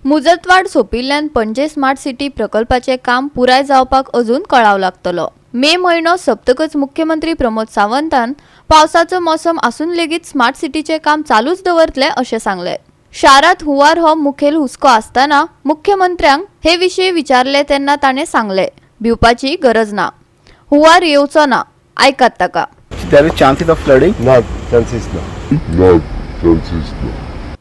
मुजतवाड सोंपिल्ल्यान Panaji smart city प्रकल्पाचें काम पुराय जावपाक अजून कळाव लागतलो. मे म्हयनो सोंपतकच मुख्यमंत्री प्रमोद सावंतान पावसाचो मोसम आसून लेगीत स्मार्ट सिटीचें काम चालूच दवरतले अशें सांगलें. शारांत हुंवार हो मुखेल हुस्को आसतना मुख्यमंत्र्यांक हे विशीं विचारलें तेन्ना ताणें सांगलें, भिवपाची गरज ना, हुंवार येवचो ना. आयकात ताका. There is chances of flooding. ना, चान्सीस ना. ना, चान्सीस ना.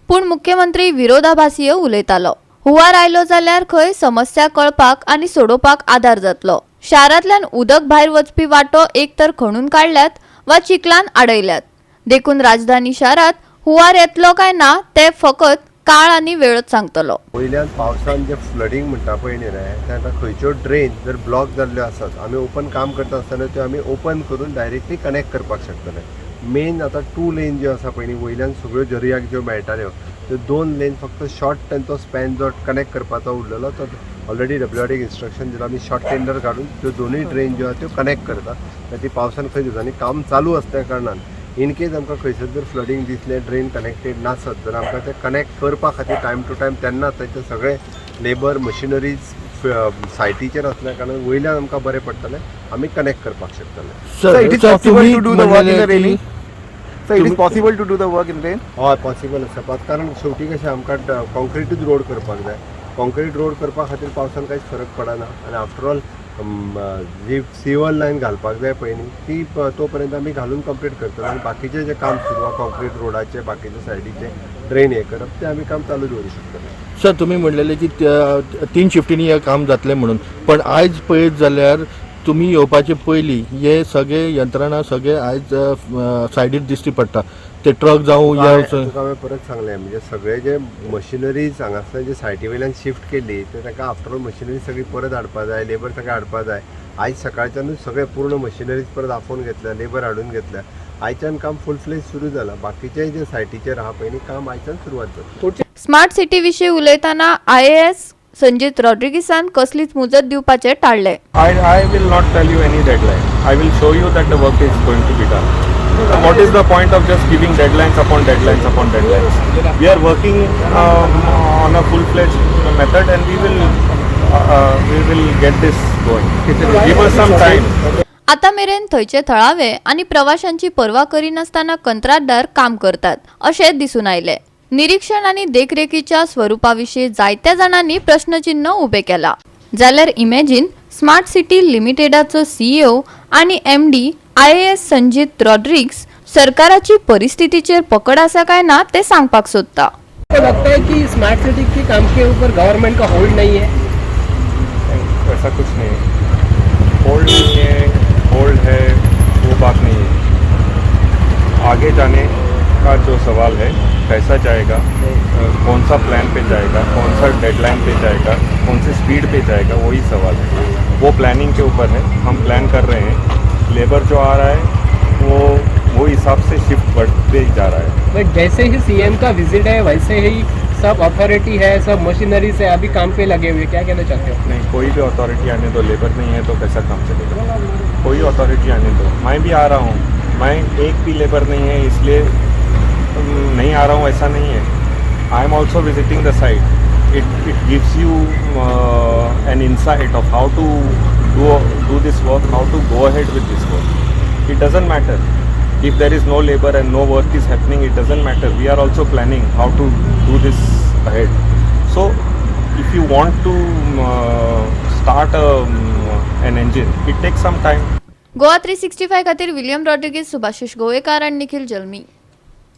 पूण मुख्यमंत्री विरोधाभासीय उलयतालो. हुंवार आयलो जाल्यार खंय समस्या कळपाक आनी सोडोवपाक आदार जातलो. शारांतल्यान उदक भायर वचपी वाटो एक तर खणून काडल्यात वा चिखलान आडयल्यात. देखून राजधानी शारांत हुंवार येतलो काय ना ते फकत काळ आनी वेळच सांगतलो. वयल्यान पावसान जे फ्लडींग म्हणटा पळय न्ही रे, ते आतां खंयच्यो ड्रेन जर ब्लॉक जाल्ल्यो आसात, आमी ओपन काम करता आसतना त्यो आमी ओपन करून डायरेक्टली कनेक्ट करपाक शकतले. मेन आतां टू लेन ज्यो आसा पळय न्ही, वयल्यान सगळ्यो जर्याक ज्यो मेळटाल्यो त्यो दोन लेन फक्त शॉर्ट तांचो स्पॅन जो कनेक्ट करपाचो उरलेलो, तो ऑलरेडी डब्ल्यू इन्स्ट्रक्शन दिलां. आमी शॉर्ट टेंडर काडून त्यो दोनूय ड्रेन ज्यो आहा त्यो कनेक्ट करता. ती पावसान खंय दिसांनी काम चालू आसल्या कारणान इन केस आमकां खंयसर जर फ्लडींग दिसलें, ड्रेन कनेक्टेड नासत जाल्यार आमकां तें कनेक्ट करपा खातीर टायम टू टायम तेन्ना तांचे सगळे लेबर मशिनरीज सायटीचेर आसल्या कारणान वयल्यान आमकां बरें पडटलें, आमी कनेक्ट करपाक शकतले. Sir, Sir, it is possible to do the work in the rainy? Sir, it is तुम्ही- possible to do the work in rain? हय, पॉसिबल आसा, कारण शेवटी कशें आमकां कॉन्क्रिटूच रोड करपाक जाय. कॉन्क्रीट रोड करपा खातीर पावसान कांयच फरक पडना आनी आफ्टर ऑल जी सिवर लायन घालपाक जाय पळय न्ही, ती तो पर्यंत आमी घालून कंप्लीट करतले आनी बाकीचें जें काम सुरू आहा, कॉन्क्रीट रोडाचें, बाकीचे सायडीचें ड्रेन हें करप, तें आमी काम चालू दवरूं शकतले. सर, तुमी म्हणलेले की तीन शिफ्टींनी हें काम जातलें म्हणून, पण आयज पळयत जाल्यार तुमी येवपाचे पयलीं हे सगळे यंत्रणा सगळे आयज सायडीर दिश्टी पडटा, ते ट्रक जावं या तुका हांवें परत सांगलें, म्हणजे सगळे जे मशिनरीज हांगासर जे सायटी वयल्यान शिफ्ट केली, ते तांकां आफ्टर ऑल मशिनरी सगळी परत हाडपा जाय, लेबर सगळें हाडपा जाय. आयज सकाळच्यानूच सगळे पूर्ण मशिनरीज परत आपोवन घेतल्या, लेबर हाडून घेतल्या. आयच्यान काम फूल फ्लेज सुरू जाला. बाकीचे जे सायटीचेर आहा पळय न्ही, काम आयच्यान सुरवात जातली. स्मार्ट सिटी विशीं उलयतना आयएएस संजीत रॉड्रिगिसान कसलीच मुजत दिवपाचें टाळ्ळें. I will not tell you any deadline. I will show you that the work is going to be done. What is the point of just giving deadlines upon deadlines upon deadlines? We are working on a full-fledged method and we will get this going. Give us some time. आता मेरेन थंयचे थळावे आनी प्रवाशांची पर्वा करिनासतना कंत्राटदार काम करतात अशें दिसून आयलें. निरीक्षण आनी देखरेखीच्या स्वरुपा विशीं जायत्या जाणांनी प्रश्नचिन्ह उबें केलां. जाल्यार इमॅजिन स्मार्ट सिटी लिमिटेडाचो सीईओ आनी एमडी आयएएस संजीत रॉड्रिग्स सरकाराची परिस्थितीचेर पकड आसा काय ना तें सांगपाक सोदता. आपको लगता है कि स्मार्ट सिटी के काम के ऊपर गवर्नमेंट का होल्ड नहीं है? नहीं, ऐसा कुछ नहीं है. होल्ड नहीं है, होल्ड है, वो बात नहीं है. आगे जाने का जो सवाल है, कैसा जाएगा, कौन सा प्लान पे जाएगा, कौन सा डेडलाइन पे जाएगा, कौन सी स्पीड पे जाएगा, वही सवाल है. वो प्लानिंग के ऊपर है. हम प्लान कर रहे हैं. लेबर जो आ रहा है, वो हिसाब से शिफ्ट बढ़ते ही जा रहा है. बट जैसे ही सीएम का विजिट है, वैसे ही सब अथॉरिटी है, सब मशीनरी से अभी काम पे लगे हुए हैं. क्या कहना चाहते हो? नहीं, कोई भी अथॉरिटी आने दो, लेबर नहीं है तो कैसा काम चलेगा? कोई अथॉरिटी आने दो. मैं भी आ रहा हूँ. मैं एक भी लेबर नहीं है इसलिए नहीं आ रहा हूँ, ऐसा नहीं है. I am also visiting the site. It gives you an insight of how to do this work, how to go ahead with this work. It doesn't matter if there is no labor and no work is happening. It doesn't matter. We are also planning how to do this ahead. So if you want to start an engine, it takes some time. Goa 365 खातीर William Rodrigues, Subhashish Govekar आनी निखिल जल्मी.